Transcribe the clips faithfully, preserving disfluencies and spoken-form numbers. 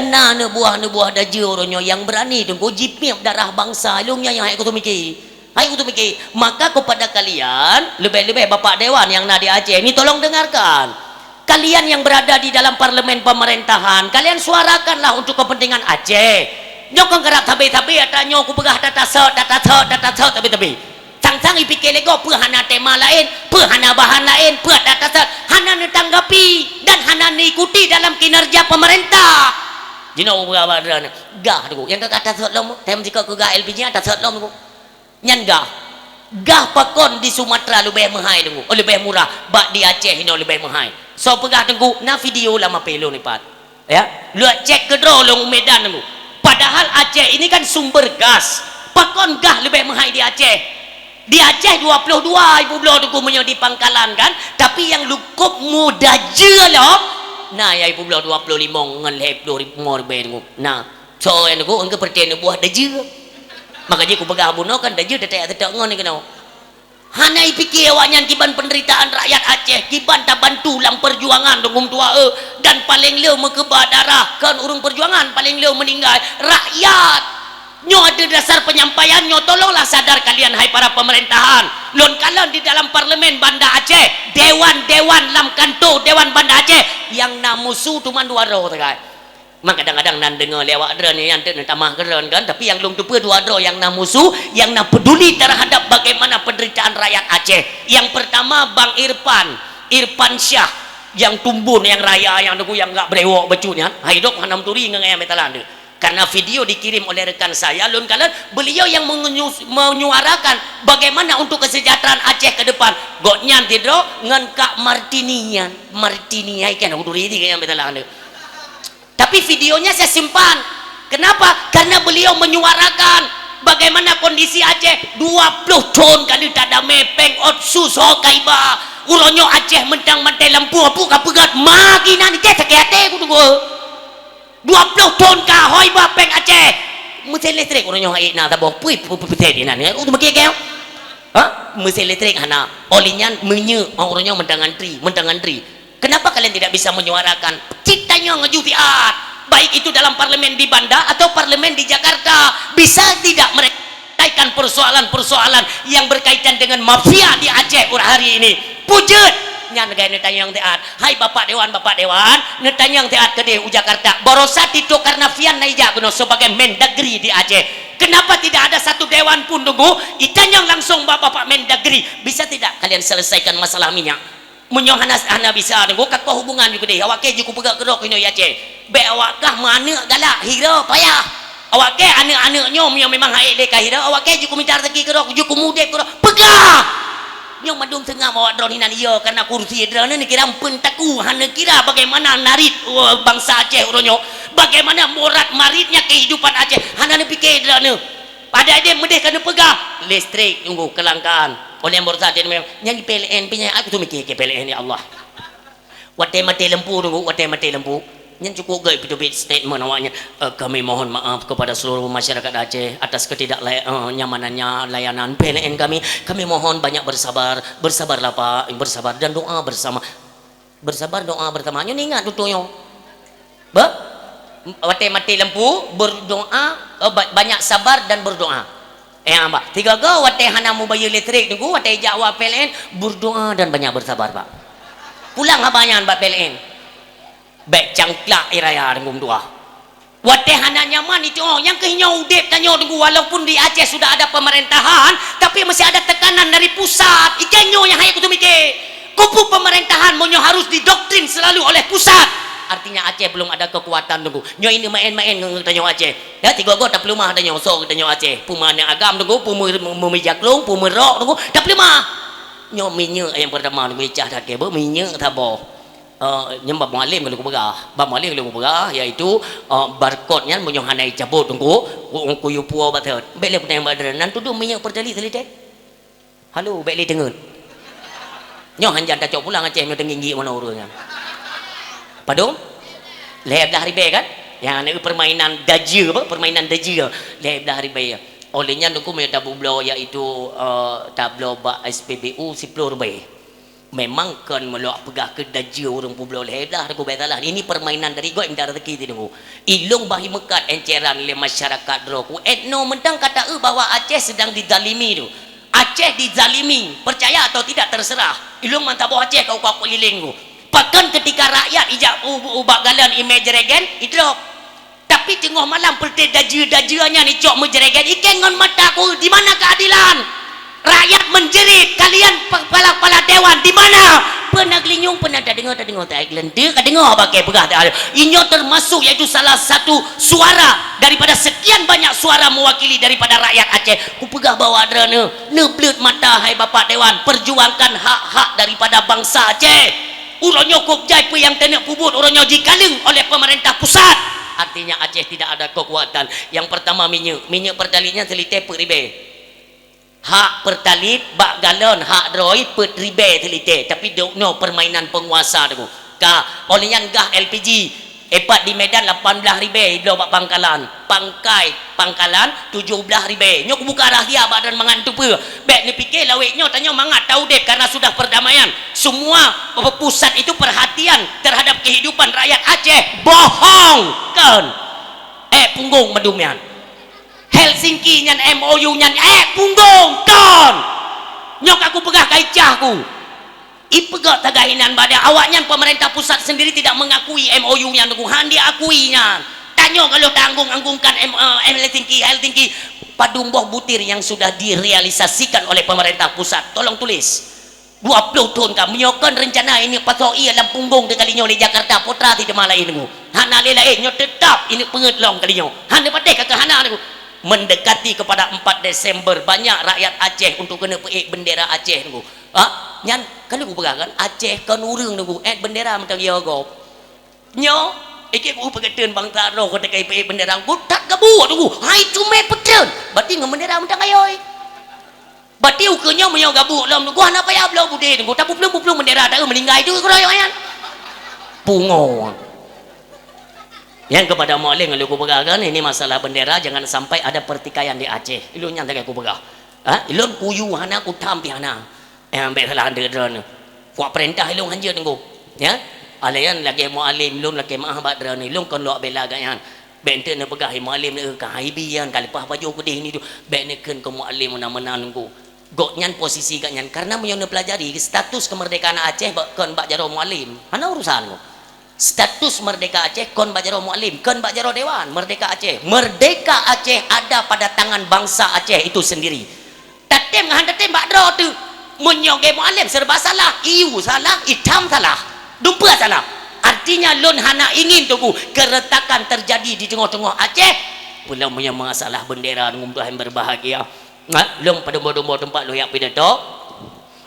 Na neubuah-neubuah dajeue uroe nyoe nyang beurani teungku jimiep darah bansa. Lôn nyang hai kutu miki. Hai kutu miki. Maka kepada kalian, leubeh-leubeh bapak dewan nyang na di Aceh ni, tolong dengarkan. Kalian yang berada di dalam parlemen pemerintahan, kalian suarakanlah untuk kepentingan Aceh. Nyoe kon karab sabe-sabe ata nyoe kupeugah tatasot, tatasot, tatasot sabe-sabe. Sang-sang ipike lego peue hana tema laén, peue hana bahan laén, peue tatasot, hana neutanggapi dan hana neuikuti dalam kinerja pemerintah. Jinoe ubeura bak droeneuh, gah teungku. Nyang ka tatasot lom, tem sikok keu gah L P G tatasot lom teungku. Nyan gah. Gah pakon di Sumatera leubeh meuhai teungku, oh, leubeh murah. Bak di Aceh inoe leubeh meuhai. Soe peugah teungku, na video lam H P lôn ipat. Ya, lôn cek keudroe lôn u Medan teungku. Padahal Aceh ini kan sumber gas. Pakon gah leubeh meuhai di Aceh? Di Aceh dua puluh dua ibu bloe teungku meunyoe di Pangkalan kan, tapi nyang lukop muda jeulo na ya ibu bloe dua puluh lima ngon lhèe ploh ribu, lima ribèe teungku. Na, soe nyang teungku engkau percaya neubuah dajeue. Maka jih kupeugah bunoe kan dajeue tetek-tetek ngon keunoe. Hana ipike awaknyan kiban penderitaan rakyat Aceh, kiban tabantu lam perjuangan dungum tuae, dan paleng le meukeubah darah, kon ureuëng perjuangan paleng le meuninggai, rakyat. Nyoe ada dasar penyampaian nyoe, tolonglah sadar kalian hai para pemerintahan. Lôn kalon di dalam parlemen Banda Aceh, dewan-dewan lam kanto dewan Banda Aceh, nyang na musu teuma dua droe sagai. Mak kadang-kadang nan deungoe lé awak droeneuh nyan teuk neutamah keu droeneuh kan, tapi nyang lôn teupeue dua droe nyang na musu, nyang na peduli terhadap bagaimana penderitaan rakyat Aceh. Nyang pertama Bang Irfan, Irfan Syah, nyang tumbon, nyang raya, nyang teungku, nyang gak brewok bacut nyan, hai dok hana meuturi ngon ayam metalan tu. Karena video dikirim oleh rekan saya, lôn kalon beliau yang mengenyu-, menyuarakan bagaimana untuk kesejahteraan Aceh ke depan. Gobnyan sidroe ngon Kak Martini nyan, Martini hai kan, aku turi di ayam metalan tu. Tapi videonya saya simpan. Kenapa? Karena beliau menyuarakan bagaimana kondisi Aceh dua puluh thon ka lheueh tadamé, péng ot su soe ka iba. Uroe nyoe Aceh mantong maté lampu, apu ka peugah, ma kinan Aceh sakét até ku teungku. Dua puluh thon ka ho iba péng Aceh. Meusén listrik uroe nyoe hai na saboh pui pu-, pu-, pusét inan. Ku teumeuké keu. Ha? Meusén listrik hana. Oleh nyan minyeuk uroe nyoe mantong antri, mantong antri. Kenapa kalian tidak bisa menyuarakan? Cit tanyoe ngeujutiat, baik itu dalam parlemen di Banda atau parlemen di Jakarta. Bisa tidak mereka selesaikan persoalan-persoalan yang berkaitan dengan mafia di Aceh uroe hari ini? Pujeuet! Nyan gaya neutanyong tiat. Hai Bapak Dewan, Bapak Dewan, neutanyong tiat keudeh u Jakarta. Barosa Tito Karnavian na ijak keunoe sebagai Mendagri di Aceh. Kenapa tidak ada satu dewan pun teungku? Itanyong langsung bak Bapak Mendagri. Bisa tidak kalian selesaikan masalah minyak? Meunyoe hana, hana bisa teungku, ka koh hubungan ju keudeh, awak kèe ju kupeugah keudroe keunoe i Aceh. Bèk awak kah meuaneuk galak, hira payah. Awak kèe aneuk-aneuk nyoe meunyoe memang han ék lé ka hira, awak kèe ju kumita rezeki keudroe, ju kumudép keudroe. Peugah! Nyoe mandum seungab awak droe hinan iya, karena kursi droeneuh neukira empeuen taku, hana neukira bagaimana narit, oh, bangsa Aceh uroe nyoe. Bagaimana morat maritnya kehidupan Aceh, hana neupike droeneuh. Padahai deh meudeh ka neupeugah, listrik teungku, kelangkaan. Oleh Bursa Aceh memang, nyan P L N pi nyan, aku tu mikir ke P L N, ya Allah. Watèe maté lampu teungku, watèe maté lampu. Nyan cukup gèt beuteubiet statement awaknyan, eh, "Kami mohon maaf kepada seluruh masyarakat Aceh atas ketidak lay-, eh, nyamanannya layanan P L N kami. Kami mohon banyak bersabar, bersabarlah Pak, bersabar dan doa bersama." Bersabar, doa bersama. Nyoe ingat tutoe nyoe. Be? Watèe maté lampu, berdoa, eh, ba-, banyak sabar dan berdoa. Eh, hamba. Tiga go watèe hana mubayeue listrik teungku, watèe jak awak P L N, berdoa dan banyak bersabar, Pak. Pulang haba nyan bak P L N. Bèk cangklak ie raya teungku meutuah. Watèe hana nyaman itu, oh, nyang keuh nyoe udép tanyoe teungku, walaupun di Aceh sudah ada pemerintahan, tapi masih ada tekanan dari pusat. Ikei nyoe nyang hai kutu mikir. Kubu pemerintahan meunyoe harus didoktrin selalu oleh pusat, artinya Aceh belum ada kekuatan teungku. Nyoe ini main-main ngon tanyoe Aceh. Ya, tiga go tapeuleumah tanyoe, soe tanyoe Aceh. Peue meuaneuk agam teungku, peue meu-, meu-, meumija klong, peue meurok teungku, tapeuleumah. Nyoe minyeuk nyang pertama teungku, icah that kèe, beuh, minyeuk saboh. Eh, nyan bak Mualem lôn kupeugah. Bak Mualem lôn kupeugah, yaitu, eh, barcode nyan meunyoe hana icabot teungku, ku, kuyue puwoe bak thot. Bèk lé peutanyong bak droeneuh, nan tudong minyeuk Pertalite teuh lé teh? Halo, bèk lé teungeut. Nyoe hanjan tacok pulang Aceh nyoe teungginggi meunoe ureueng nyan. Padum? Lhèe blah ribèe kan? Nyan permainan dajeue apa? Permainan dajeue. Lhèe blah ribèe. Oleh nyan teungku meunyoe tabloe, yaitu, eh, tabloe bak S P B U siploh ribèe. Memang kon meulok peugah keu dajeu ureuëng peubloe lhée blah, Teungku, bék salah. Ini permainan dari gob mita rezeki ti, Teungku. Ilong bah imeukat enceran lé masyarakat droe ku. Etno mantong ka ta-eu bahwa Aceh sedang dizalimi tu. Aceh dizalimi, percaya atau tidak terserah. Ilong mantong boh Aceh kau kuak keliling ku. Pakon ketika rakyat ijak u-, u-, ubak galon imé jeregen, idrop. Tapi teungoh malam peureté dajeu-dajeu nyan icok meujeregen, ikeng ngon mata ku, di mana keadilan? Rakyat menjerit, kalian pe-, kepala-kepala dewan, di mana? Peuna geulinyueng, peuna tadeungoe, tadeungoe, ta-, lente ka deungoe bak peugah ta-, inyoe termasuk yaitu salah satu suara daripada sekian banyak suara mewakili daripada rakyat Aceh. Kupeugah bahwa droeneuh, neubleut mata hai Bapak Dewan, perjuangkan hak-hak daripada bangsa Aceh. Uroe nyoe kok jai peue nyang teuneuk peubuet uroe nyoe jikaleng oleh pemerintah pusat. Artinya Aceh tidak ada kekuatan. Yang pertama minyeuk. Minyeuk Pertalite nyan seulitée peuet ribée. Hak Pertalite bak galon, hak droe peuet ribée seulitée. Tapi dok nyoe permainan penguasa tu. Ka, oleh nyan gah L P G. Epat di Medan lapan blah ribée ibloe bak pangkalan. Pangkai pangkalan tujoh blah ribée. Nyoe kubuka rahsia bak droen mangat teupeue. Bék neupike lawét nyoe tanyoe mangat taudeb karena sudah perdamaian. Semua pusat itu perhatian terhadap kehidupan rakyat Aceh. Bohong! Kon! Eh, punggong mandum nyan. Helsinki nyan M O U nyan, eh, punggong! Kon! Nyoe ka kupeugah ka icah ku. Ipeugah tagah inan bada awaknyan pemerintah pusat sendiri tidak mengakui M O U nyan, Teungku. Han diakui nyan. Tanyoe kalau tanggung-anggungkan M-, eh, Helsinki, Helsinki, padum boh butir yang sudah direalisasikan oleh pemerintah pusat. Tolong tulis. Dua ploh thon ka meunyoe kon rencana ini pasok ie lam punggong teuh kali nyoe lé Jakarta Putra ti teuma laén, Teungku. Hana lé laén nyoe, tetap ini peungeuet lom kali nyoe. Hana patéh ka keuhana, Teungku. Mendekati kepada empat Desember, banyak rakyat Aceh untuk keuneuk peuék bendera Aceh, Teungku. Ha? Nyan ka lheueh kupeugah kan, Aceh kon ureuëng, Teungku, ék bendera mantong yo gob. Nyoe, ikei ku peugeuteueng bangsa droe ka teuka ipeuék bendera, Teungku, that gabuek, Teungku. Hai cumé peutreun, berarti ngon bendera mantong ayoi. Berarti ukeue nyoe meunyoe gabuek lom, Teungku, hana payah bloe budé, Teungku. Tapeupleueng-peupleueng bendera ta-eu meuninggai tu keroyok nyan. Pungo. Nyang kepada Mualem lôn kupeugah kan, ini masalah bendera, jangan sampai ada pertikaian di Aceh. Ilôn nyan lagée kupeugah. Ha? Ilôn kuyue hana, kutam pih hana. Eh, bék salah andeuk droeneuh. Kuak peurintah ilôn hanjeuet, Teungku. Ya? Alaian lagée Mualem, ilôn lakée meu'ah bak droeneuh. Ilôn kon lok bela gata nyan. Bék enteuk neupeugah, "Hai Mualem, eh, ka haibi nyan, ka leupah pajoh keudeh ni tu." Bék neukheun keu Mualem meunan-meunan, Teungku. Gobnyan posisi gobnyan. Karena meunyoe neupeulajari, status kemerdekaan Aceh bak, kon bak jaroe Mualem. Hana urusan, Teungku. Status merdeka Aceh kon bak jaroe Mualem, kon bak jaroe dewan merdeka Aceh. Merdeka Aceh ada pada tangan bangsa Aceh itu sendiri. Tatem ngon han tatem bak droe teuh. Meunyoe gée Mualem serba salah, iyu salah, itam salah, dumpeue salah. Artinya lôn hana ingin, Teungku, keretakan terjadi di teungoh-teungoh Aceh. Pulang meunyoe masalah bendera, Teungku, yang berbahagia. Ha, lôn padum-padum teumpat lôn yak pidato.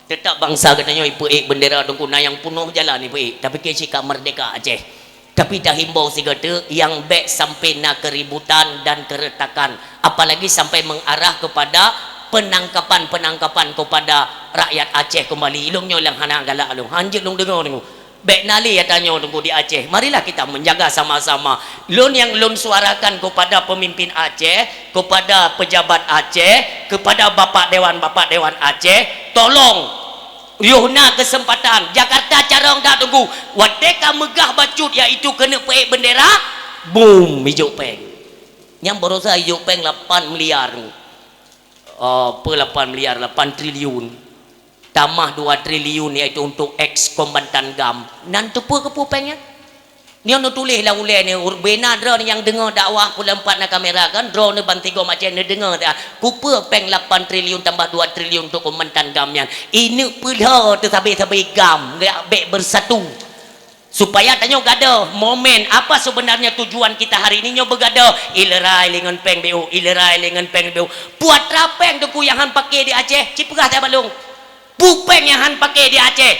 Tetap bangsa geutanyoe ipeuék bendera, Teungku, na nyang peunoh jalan ipeuék, tapi keu sikap merdeka Aceh. Tapi tahimbau sigoe teuk nyang bék sampai na keributan dan keretakan, apalagi sampai mengarah kepada penangkapan-penangkapan kepada rakyat Aceh kembali. Ilôn nyoe nyang hana galak lôn. Hanjeuet lôn deungoe, Teungku. Bék na lé ata nyoe, Teungku, di Aceh. Marilah kita menjaga sama-sama. Lôn nyang lôn suarakan kepada pemimpin Aceh, kepada pejabat Aceh, kepada bapak dewan, bapak dewan Aceh, tolong, yoh na kesempatan. Jakarta carông that, Teungku. Watée ka meugah bacut, yaitu keuneuk peuék bendera, bum, ijok péng. Nyang baroesa ijok péng lapan miliar. Oh, peue lapan miliar, lapan triliun. Tamah dua triliun, yaitu untuk eks kombatan GAM. Nan teupeue keupeue péng nyan? Nyoe neutuléh lam ulée nyoe, ur-, bina droeneuh nyang deungoe dakwah, pula empat na kamera kan, droeneuh bansigom Aceh neudeungoe ta. Keupeue péng lapan triliun tambah dua triliun untuk kombatan GAM nyan? Ineuk peulhô teuh sabe-sabe GAM, geujak bék bersatu. Supaya tanyoe gadoh momen apa sebenarnya tujuan kita hari ini nyoe beugadoh, ileurai lé ngon péng B O, ileurai lé ngon péng B O. Peue atra péng Teungku nyang han paké di Aceh, ci peugah that bak lôn. Peue péng nyang han paké di Aceh.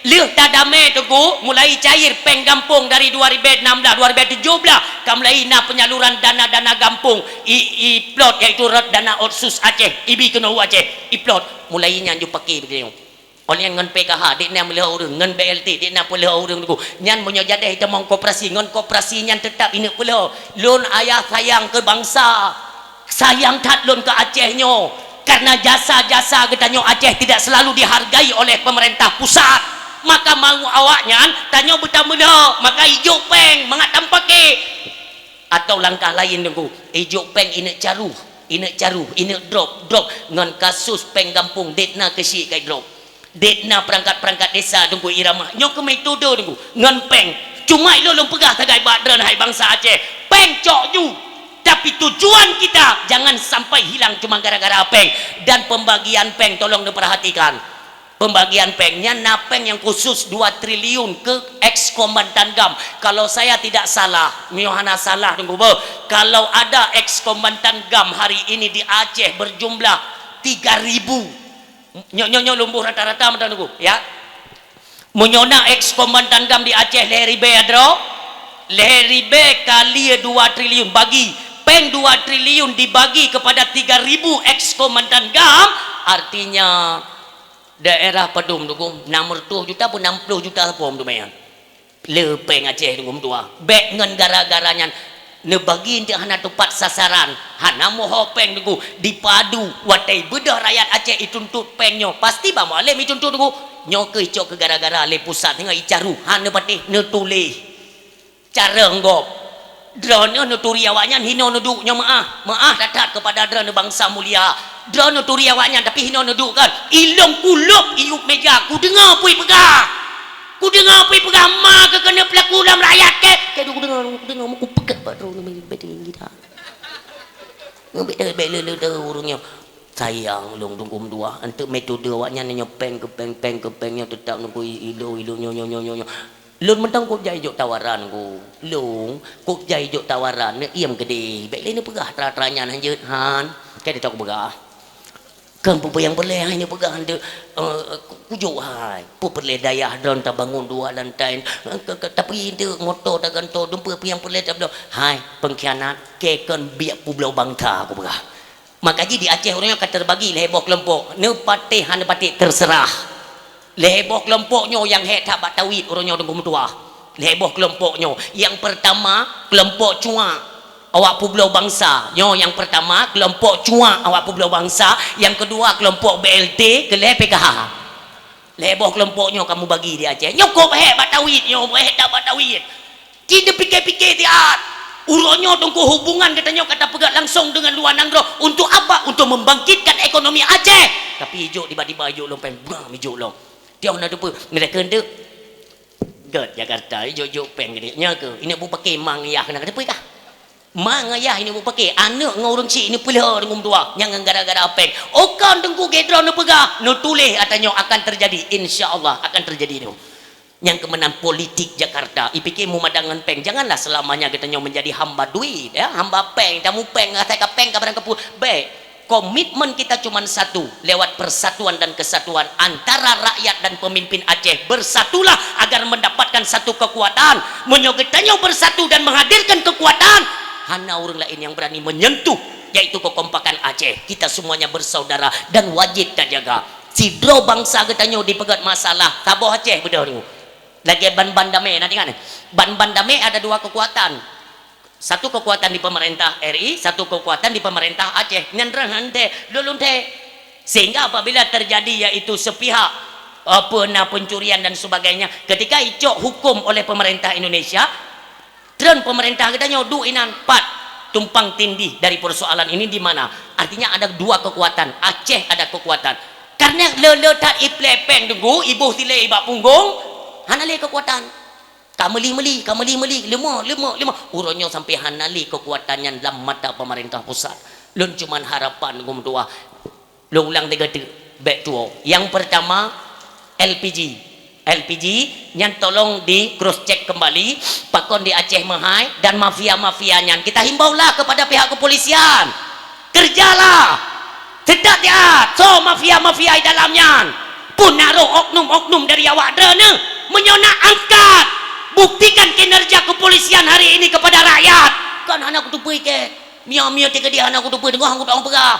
Lheueh tadamé Teungku, mulai cair péng gampông dari dua ribèe enam belas, dua ribèe tujoh belas, ka mulai na penyaluran dana-dana gampông, i, iplot, yaitu rot dana otsus Aceh, ibi keunoe u Aceh, iplot, mulai nyan ju paké beutôi. Oleh nyan ngon P K H, dek na meuleuho ureueng, ngon B L T, dek na peuleuho ureueng Teungku. Nyan meunyoe jadeh itamong koperasi, ngon koperasi nyan teutap ineuk peuleuho. Lôn ayah sayang keu bansa. Sayang that lôn keu Aceh nyoe. Karena jasa-jasa geutanyoe Aceh tidak selalu dihargai oleh pemerintah pusat, maka mau awaknyan tanyoe beutameulo, maka ijok péng mangat tampake. Atau langkah lain Teungku, ijok péng ineuk caruh, ineuk caruh, ineuk drop, drop ngon kasus péng gampông, dek na keusiek kai drop. Dek na perangkat-perangkat desa Teungku Iramah. Nyoe keuh metode Teungku, ngon péng. Cuma ilôn lôn peugah sagai bak droeneuh hai bansa Aceh, péng cok ju. Tapi tujuan kita jangan sampai hilang cuma gara-gara péng. Dan pembagian péng tolong diperhatikan. Pembagian péng nyan na péng yang khusus dua triliun keu ex kombatan GAM. Kalau saya tidak salah, miyuh hana salah Teungku beuh, kalau ada ex kombatan GAM hari ini di Aceh berjumlah tiga ribu. Nyoe, nyoe, nyoe lôn boh rata-rata mantong Teungku, ya. Meunyoe na ex kombatan GAM di Aceh lhèe ribèe droe, lhèe ribèe kali dua triliun, bagi. Péng dua triliun dibagi kepada tiga ribu ex kombatan GAM, artinya daerah padum Teungku, enam ratus juta pun enam puluh juta sapeue Teungku meunan. Le péng Aceh Teungku meutuah. Bèk ngon gara-gara nyan neubagi eunteuk hana teupat sasaran, hana meuho péng Teungku, dipadu watèe beudôh rakyat Aceh ituntut péng nyoe, pasti Bang Mualem ituntut Teungku. Nyoe keuh icok keu gara-gara lé pusat singoh icaruh, hana neupatéh, neutuléh. Carông gob. Droeneuh neuturi awaknyan hinoe neuduek nyoe meu'ah, meu'ah that-that keupada droeneuh bansa mulia. Droeneuh turi awaknyan, tapi hinoe neuduek kan. Ilôn kulôb iup méja, kudeungö peue ipeugah. Kudeungö peue ipeugah ma keuh keuneuk peulaku lom rakyat kèe. Kèe kudeungö, kudeungö, kupeugah bak droeneuh bèk tinggi that. Ngebèk bèk le-le ureueng nyoe. Sayang lôn Teungku meutuah, eunteuk metode awaknyan nyoe péng keu péng, péng keu péng nyoe teutap Teungku ilo, ilo nyoe, nyoe, nyoe, nyoe, nyoe. Lôn mantong kujak ijok tawaran Teungku. Lôn kujak ijok tawaran, neuiem keudeh. Bèk lé neupeugah tra-tra nyan hanjeuet han. Kèe teuh kupeugah. Kan peue nyang peureulèe hai neupeugah eunteuk, eh, ku-, kujok hai. Peue peureulèe dayah droen tabangun dua lantai, eh, ke, ke, tapi eunteuk moto taganto, dum peue nyang peureulèe tabloe. Hai, pengkhianat, kèe kon biek peubloe bansa kupeugah. Maka jih di Aceh ureueng nyoe ka teubagi lhèe boh keulompok, neupatéh hana neupatéh terserah. Lhèe boh keulompok nyoe nyang hék that bak tawét ureueng nyoe Teungku meutuah. Lhèe boh keulompok nyoe, nyang peurtama keulompok cuak awak peubloe bansa. Nyoe nyang peurtama keulompok cuak awak peubloe bansa, nyang keudua keulompok B L T, keulhèe P K H. Lhèe boh keulompok nyoe ka meubagi di Aceh. Nyoe kôb hék bak tawét nyoe, hék that bak tawét. Ci neupiké-piké siat. Uroe nyoe Teungku hubungan geutanyoe ka tapeugöt langsong deungon luwa nanggroe. Untuk apa? Untuk membangkitkan ekonomi Aceh. Tapi ijok tiba-tiba ijok lom péng, bang ijok lom. Tiong na teupeue, meureka eunteuk. Göt Jakarta, ijok-jok péng geude. Nya keuh, ineuk beupaké ma ngon yah keunan ka teupeue kah? Ma ngon yah ineuk beupaké, aneuk ngon ureueng chik ineuk peuleueh deungon dua, nyang ngon gara-gara péng. Okan Teungku Gedron neupeugah, neutuléh ata nyoe akan terjadi, insya Allah akan terjadi tu. Nyang keuh meunan politik Jakarta, ipike meumadang ngon péng. Janganlah selamanya geutanyoe menjadi hamba duit, ya, hamba péng. Tamu péng, asai ka péng ka barang keupeue. Bèk, komitmen kita cuman satu, lewat persatuan dan kesatuan antara rakyat dan pemimpin Aceh. Bersatulah agar mendapatkan satu kekuatan. Meunyoe geutanyoe bersatu dan menghadirkan kekuatan, hana ureueng laén nyang berani menyentuh, yaitu kekompakan Aceh. Kita semuanya bersaudara dan wajib tajaga. Sidroe bansa geutanyoe dipeugöt masalah, saboh Aceh beudôh nyoe. Lagèe ban-ban damé, na ingat? Ban-ban damé ada dua kekuatan. Satu kekuatan di pemerintah R I, satu kekuatan di pemerintah Aceh. Nyan reuh hante, lôn lôn the. Sehingga apabila terjadi yaitu sepihak, apa na pencurian dan sebagainya, ketika icok hukum oleh pemerintah Indonesia, Treun peumeurintah geutanyoe duek inan pat tumpang tindih dari persoalan ini di mana? Artinya ada dua kekuatan, Aceh ada kekuatan. Karena le-le that iplek péng teungku, iboh silée bak punggong, hana lé kekuatan. Ka meuli-meuli, ka meuli-meuli, leumoh, leumoh, leumoh. Uroe nyoe sampai hana lé kekuatan nyan lam mata peumeurintah pusat. Lôn cuman harapan teungku meutuah. Lôn ulang tiga teuk, bèk tuwoe. Nyang peurtama, L P G. L P G nyan tolong di cross check kembali, pakon di Aceh meuhai dan mafia-mafia nyan. Kita himbaulah kepada pihak kepolisian. Kerjalah. Seutôt siat, soe mafia-mafia di dalam nyan. Pun na rôh oknum-oknum dari awak droeneuh. Meunyoe na, angkat. Buktikan kinerja kepolisian hari ini kepada rakyat. Kon hana kuteupeu kèe. Mio-mio teukeudi hana kuteupeu, teungoh kuteupeu peugah.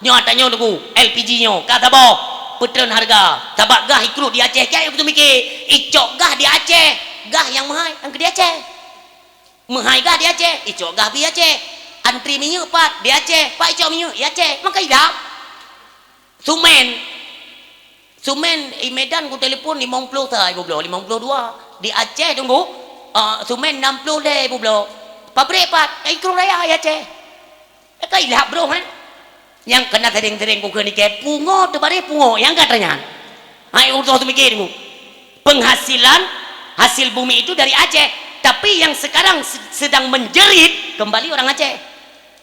Nyoe ata nyoe teungku, L P G nyoe, ka saboh. Peutreun hareuga. Sabab gah ikrot di Aceh, kiban nyang kuteumike. Icok gah di Aceh. Gah nyang meuhai, nyang keu di Aceh. Meuhai gah di Aceh, icok gah pih Aceh. Antri minyeuk pat di Aceh, pat icok minyeuk di Aceh. Maka idap. Sumen. Sumen, i Medan ku telepon limong ploh sa ibu bloe, limong ploh dua. Di Aceh tunggu, uh, sumen enam ploh lé ibu bloe. Pabrik pat, i Krueng Raya i Aceh. Ka ilap bro kan? Nyang kena sering-sering ku kheun ikei, pungo teubareh pungo, nyang ka tanya. Hai urus mikir mu. Penghasilan hasil bumi itu dari Aceh, tapi yang sekarang se-, sedang menjerit kembali orang Aceh.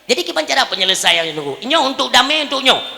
Jadi kiban cara penyelesaian itu? Nyoe untuk damai untuk nyoe.